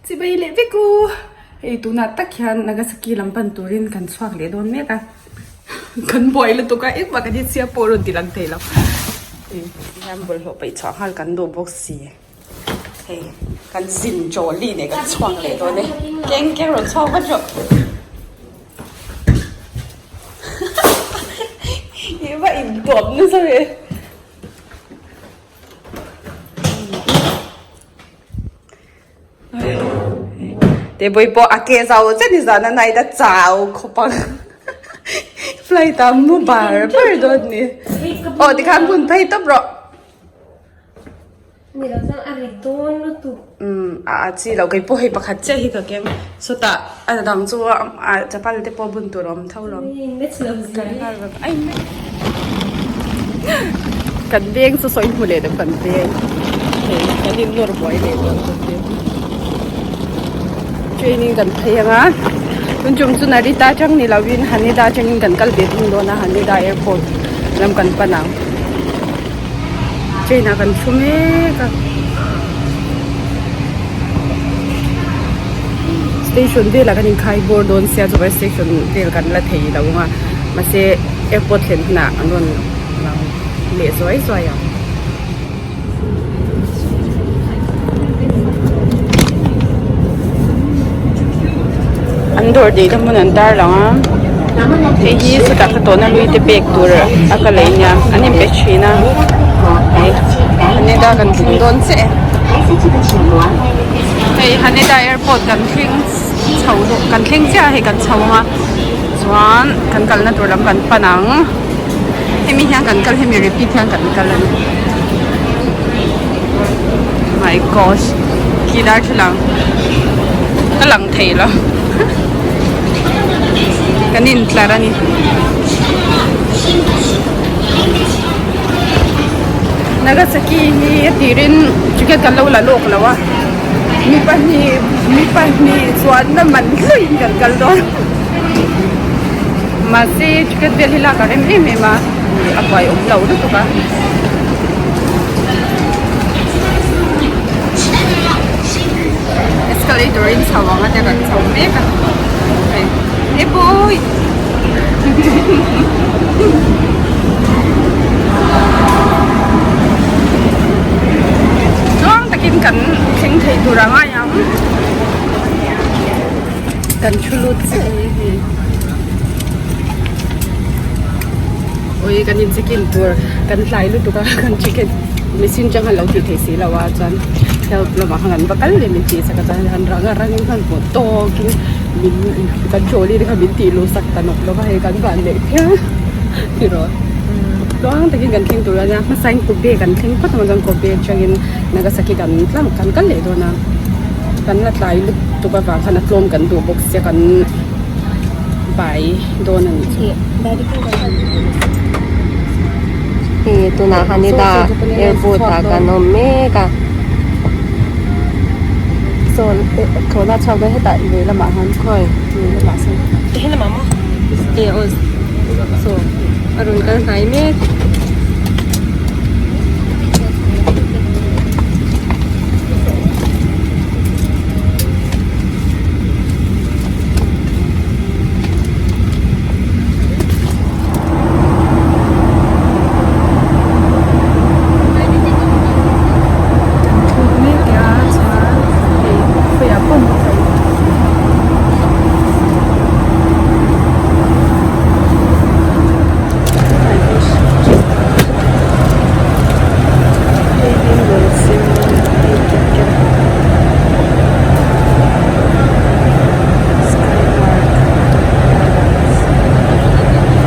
Chibai leh vek u. Hei tunah tak hian Nagasaki lam pan turin kan chhuak leh dawn mek a. Kan buai lutuk a engmah kan inchhia pawh a rawn ti lang thei lo. Tihian bawlhhlawh paih chhuah nghal kan duh bawk si. Hei kan zin trolley nen kan chhuak leh dawn e. Keng keng rawn chhuak vat rawh. Ih va intuam nasa ve. Tebui pawh a ke zau zet ni zan a night a chau khawp ang flight ah mu bar bar dawn ni aw tikhan hun phei tawp rawh umm a chi loh kei pawh hei pakhat chiah hi ka keng sawtah a dang chu a chapal te pawh bun tur a awm tho lo Kan veng chu sawi hmu leh deuh kan veng hei kan in nawr buai leh dawn kan veng training kan phei anga tun tum chu Narita atang ni lo in Haneda atangin kan kal ve thung dawn a Haneda airport lam kan pan ang train ah kan thu mek a station velah kan inkhai bawr dawn sia chuan station vel kan la thei lo ang a mahse airport thlen hunah an rawn lang leh zuai zuai ang. An dawr tih te hmun an tar lang a hei hi chutah ka tawhna lui te pek tur a ka lei nia an inpe thin a hei Haneda kan thleng dawn chiah e hei Haneda airport kan thleng chho kan thleng chiah a hei kan chho ang a chuan kan kalna tur lam kan pan ang hemi hian kan kal hemi repeat hian kan kal a ni my gosh khi darthlalang ka lang thei lo kan intlar a ni Nagasaki hi a tirin ticket kan lo la lawk lo a mi pahnih mi pahnih chuanna man hluiin kan kal dawn mahse ticket vel hi lak a rem em em a a buai awm lo lutuk a. Escalator in chho ang a tia kan chho mek a hei he pawh tluang takin kan thleng thei tur a ngai ang kan thu lut chiah a ni hei ui kan in check in tur kan hlai lutuk a kan ticket machine chang a lo tih theih si lo a chuan help lamah khan an va kal leh min tih sak a chuan han rang a rangin khan pawh tawkin min kan trolley te kha min tih luh sak ta nawk lova hei kan van leh phian tiraw tluang takin kan thleng tur a nia hmasa in Kobe kan thleng phawt ang chuan Kobe atangin Nagasaki kan tlang kan kal leh dawn a kan la tlai lutuk avang khan a tlawm kan duh bawk sia kan bai dawn a nih chu. Hei tunah Haneda airport ah kan awm mek a. Saw thlawhna chhuak dawn hetah lui lamah khan khawi lui lamah sawn. He lamah maw? E aw saw a rawn kal hnai mek.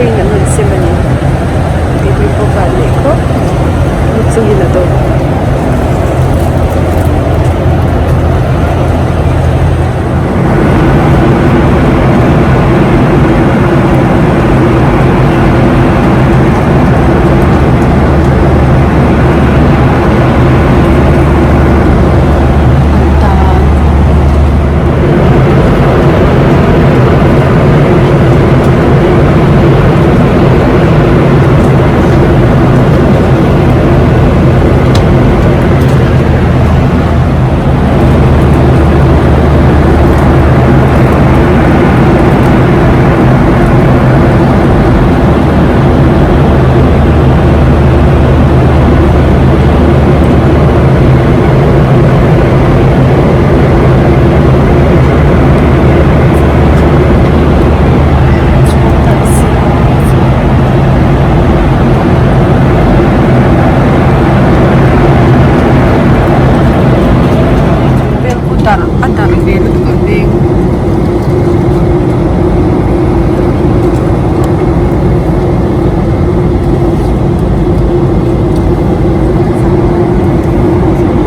Train an rawn sem a ni keipui pawh van leh khawp mu chungin a dawm. darh a darh ve lutuk ang veng.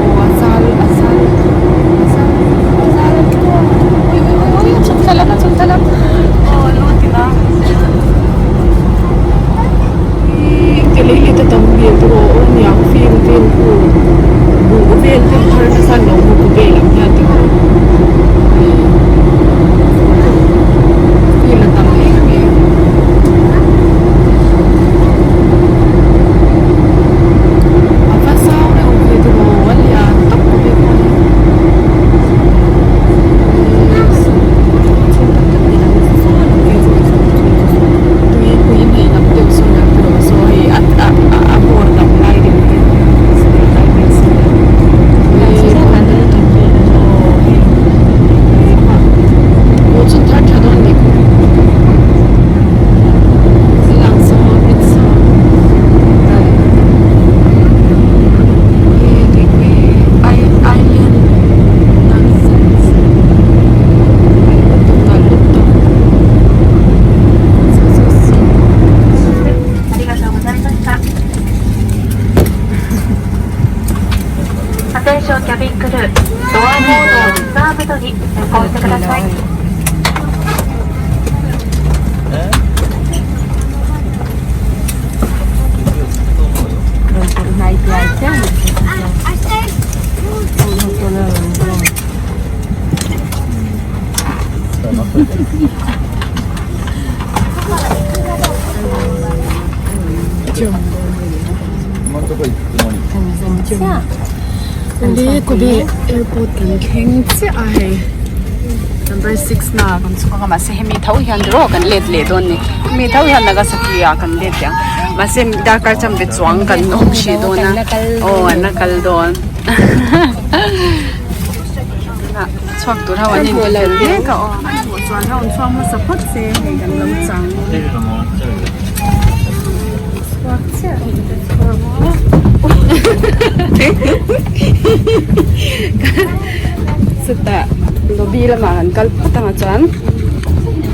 Aw a zal a zal a zal a zal ui ui ui ui a chhuk thla lam a chhuk thla lam aw lu a ti na ih ke lei leh ta tam hmel te pawh a awm niang field vel khu buh vel te thar nasa an lo hmu vel ang hian tiraw ih field a tam em em. A va zau reuh ve tiraw a lian tawp mai pawh hi tui pui nei lam deuh sawn an tiraw saw hei a a a bawr lam lai deuh hi aw chu thar tha dawn ni. Airport kan thleng chiah a hei number six na kan chhuk anga mahse hemi tho hian erawh kan let leh dawn a ni hemi tho hian Nagasaki ah kan let leh ang mahse darkar chamve chuang kan awm hrih dawn a aw an la kal dawn chhuak tur ho an inti fel mek a aw chuan ho an chhuak hmasa phawt se hei kan lo chang chhuak chiah chutah lobby lamah kan kal phawt anga chuan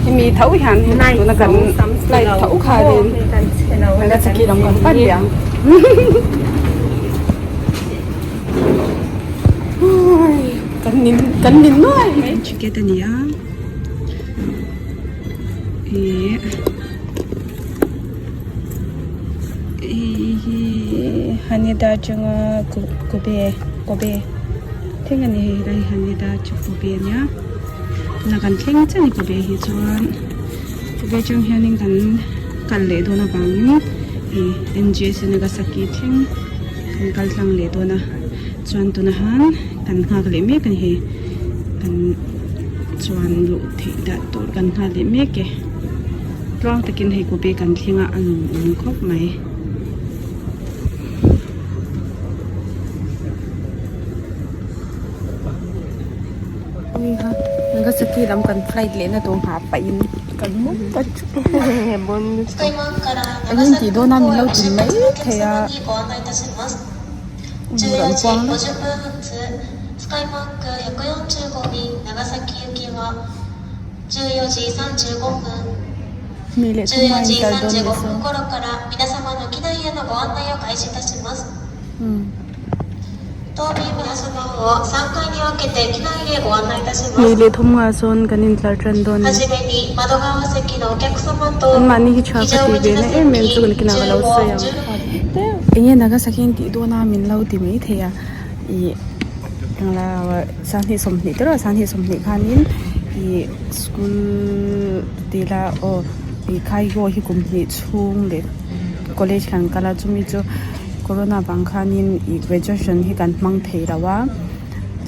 hemi tho hian tuna kan flight tho khanin Nagasaki lam kan pan leh ang. Kan nin kan nin nuai mai. Ticket a ni a ih hei hi Haneda atanga Kobe Kobe thleng a ni hei helai Haneda chu Kobe a nia tuna kan thleng chiah a ni Kobe hi chuan Kobe atang hianin kan kal leh dawn avangin ih N_G_S Nagasaki thleng kan kal tlang leh dawn a chuan tuna han kan nghak leh mek a ni hei kan chuan luh theih dah tur kan nghak leh mek e tluang takin hei Kobe kan thleng a a nuam khawp mai. Nagasaki lam kan flight leh na tur nghah pah in kan mu ta eng in tih dawn a min lo ti mai thei a rawn puang Mi leh thum a in tar dawn ni saw. Hnih leh thum ngah sawn kan intlar tan dawn a ni. Anmahni hi tha ka tih ve na em em chu nakinah ka lo sawi ang. Enge Nagasaki in tih dawn a min lo ti mai thei a ih engla sanghnih sawmhnih te erawh sanghnih sawmhnih khanin ih school tila aw ih khaiho hi kum hnih chhung leh college kan kal a chumi chu. Corona vang khanin ih graduation hi kan hmang thei lo a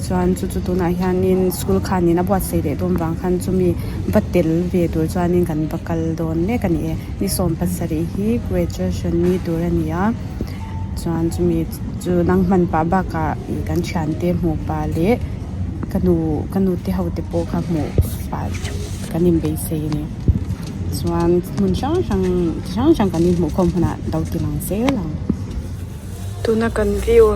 chuan chu chu tunah hianin school khanin a buatsaih leh dawn vang khan chumi va tel ve tur chuanin kan va kal dawn mek a ni e ni sawm pasarih hi graduation ni tur a ni a chuan chumi chu nang hman pah bakah ih kan thiante hmuh pah leh ka nu ka nu te ho te pawh kha hmuh pah kan inbeisei a ni. Chuan hmun hrang hrang chi hrang hrang kan inhmuh khawm hunah lo ti lang zel ang. Tuna kan view.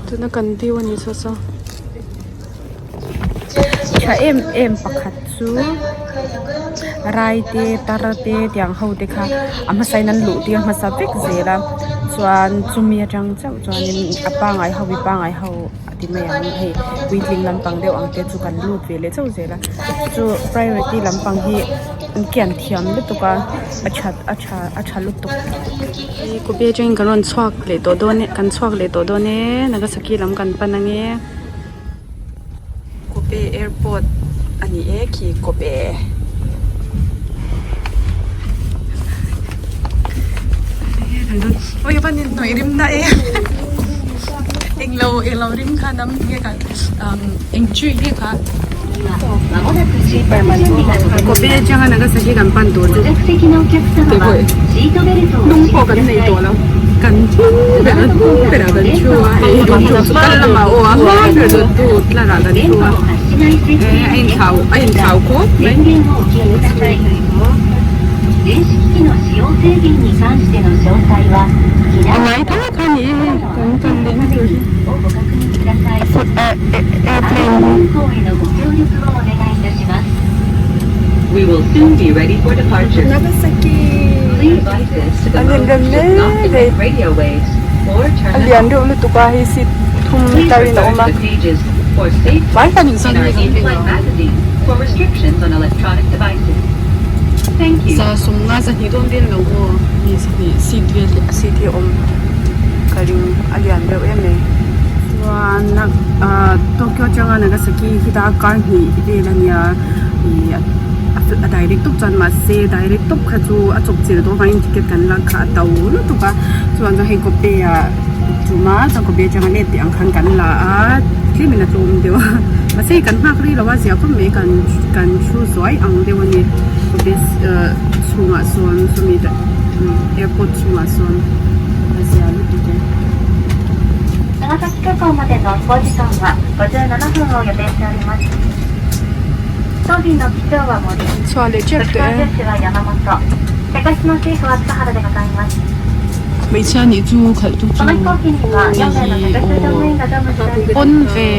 Tuna kan view a ni saw saw. Tha em em pakhat chu rai te tar te tiang ho te kha a hmasa in an luh tir hmasa vek zel a chuan chumi atang chauh chuanin a pangai ho mi pangai ho a ti mai ang hei puitling lampang deuh ang te chu kan lut ve leh chauh zel a chu priority lampang hi an kian thiam lutuk a a that a tha a tha lutuk. Kobe atangin kan rawn chhuak leh tawh dawn e kan chhuak leh tawh dawn e Nagasaki lam kan pan ange. Kobe airport a ni e khi Kobe. Oi a van inhnawih rim na e englo englo rim kha nam nge kha eng chi nge kha Kobe atanga Nagasaki kan pan tur chu hnung pawh kan nei tawh lo kan hnung ber a hnung berah kan thu a hei chu kal lamah aw a hma ber chu tu tlarah kan thu a eh a inthlau a inthlau khawp mai. A ngai tho kha ni e hei kan kal leh na tur hi airplane Nagasaki an inrem hle hei a lian deuh lutuk a hei seat thum tar in a awm a vai kan insawn hi kan Za sawmnga zahnih dawn vel lo aw mi zahnih seat vel hi seat hi a awm ka ring a lian deuh em mai chuan ah Tokyo atanga Nagasaki hi ta kar hnih vel a nia ih a direct tawp chuan mahse direct tawp kha chu a chawp chilh tawh avangin ticket kan lak kha a to lutuk a chuan chuan hei Kobe ah chuma chuan Kobe atanga let tih ang khan kan la a tlemin a tlawm deuh a mahse kan nghak rih lo a zia khawp mai kan kan thu zuai ang deuh a ni Kobe ah chhungah sawn sawmi airport chhungah sawn a zia lutuk e. Chhuah leh tep tawh e. Hmeichhia nih chu khalh tu chu aw pawn ve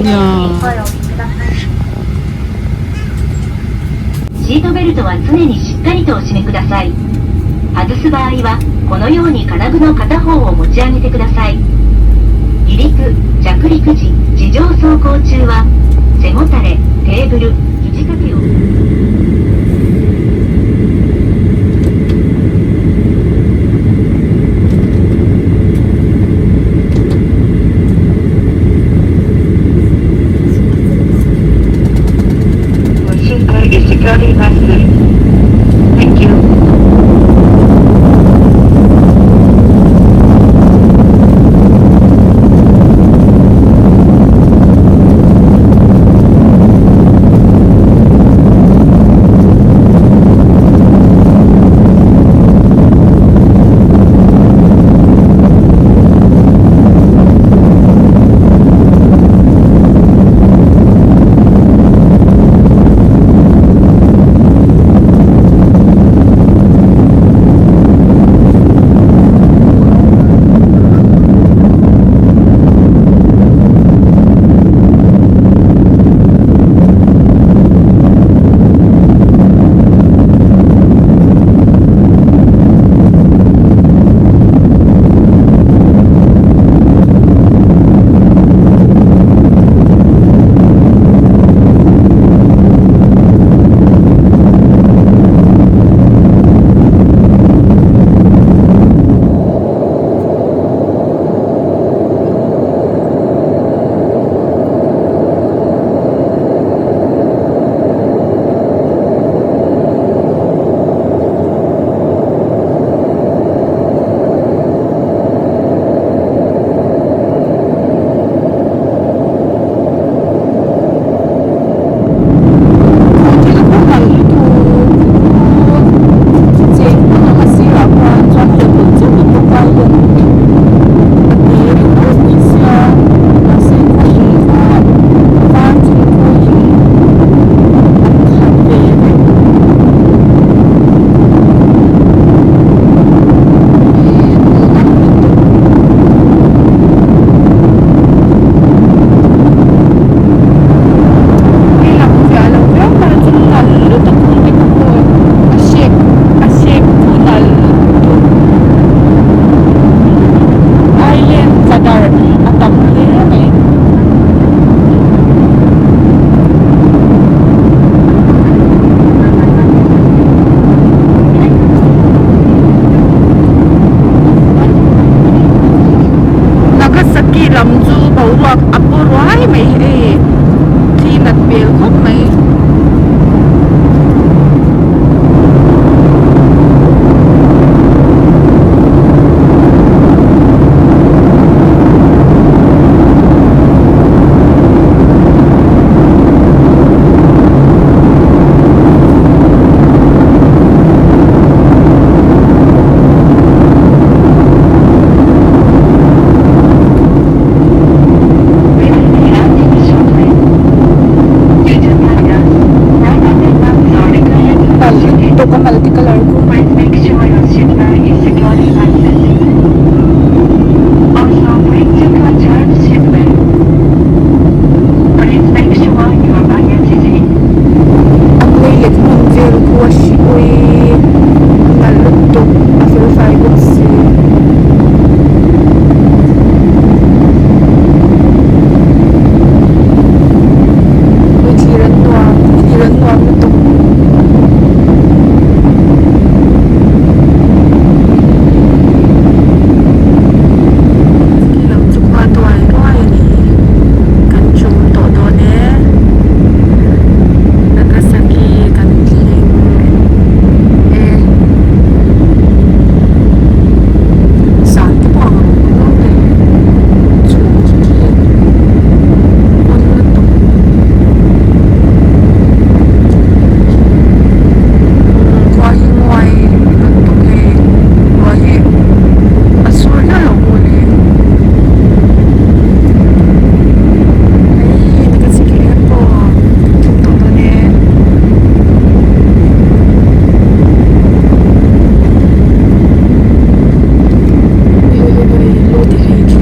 nia. chu boruak a paw ruai mai hei thli nat hmel khawp mai. Tawk a multi colour khu. A leilet hmun vel khu a hri ui a nalh lutuk a fel fai bawk si. Ui thlir an nuam thlir an nuam lutuk. Khi lam chu khua tuai ruai a ni kan chum tawh dawn e Nagasaki kan thleng e zan te pawh ang reng viau e chhum khi khi pawn lutuk. Khua hi nguai lutuk hei khua hi a sur hial lo maw le hei Nagasaki airport kan thleng tawh dawn e. Ui ui ui ui lu ti hei khi.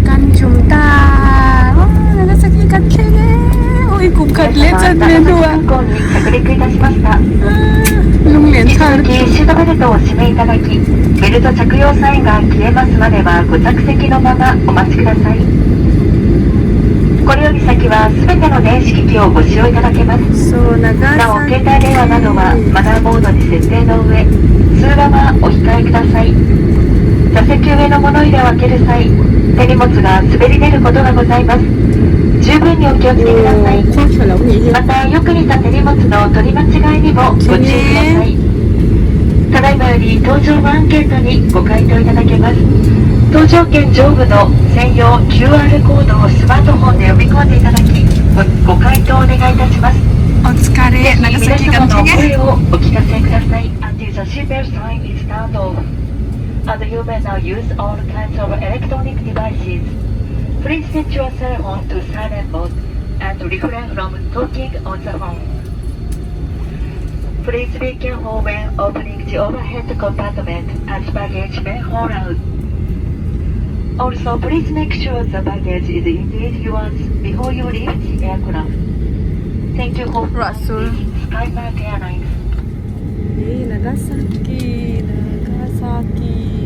Kan chum ta Nagasaki kan thleng e ui kum khat leh chuan ve hnu ah. Lunglen chhar So Nagasaki Aw khua tha lo nih hi. Thleng e. Awchkare Nagasaki kan thleng e. Please be careful when opening the overhead compartment as baggage may fall out. Also, please make sure the baggage is indeed yours before you leave the aircraft. Thank you for flying with Skymark Airlines. Hey, Nagasaki, Nagasaki.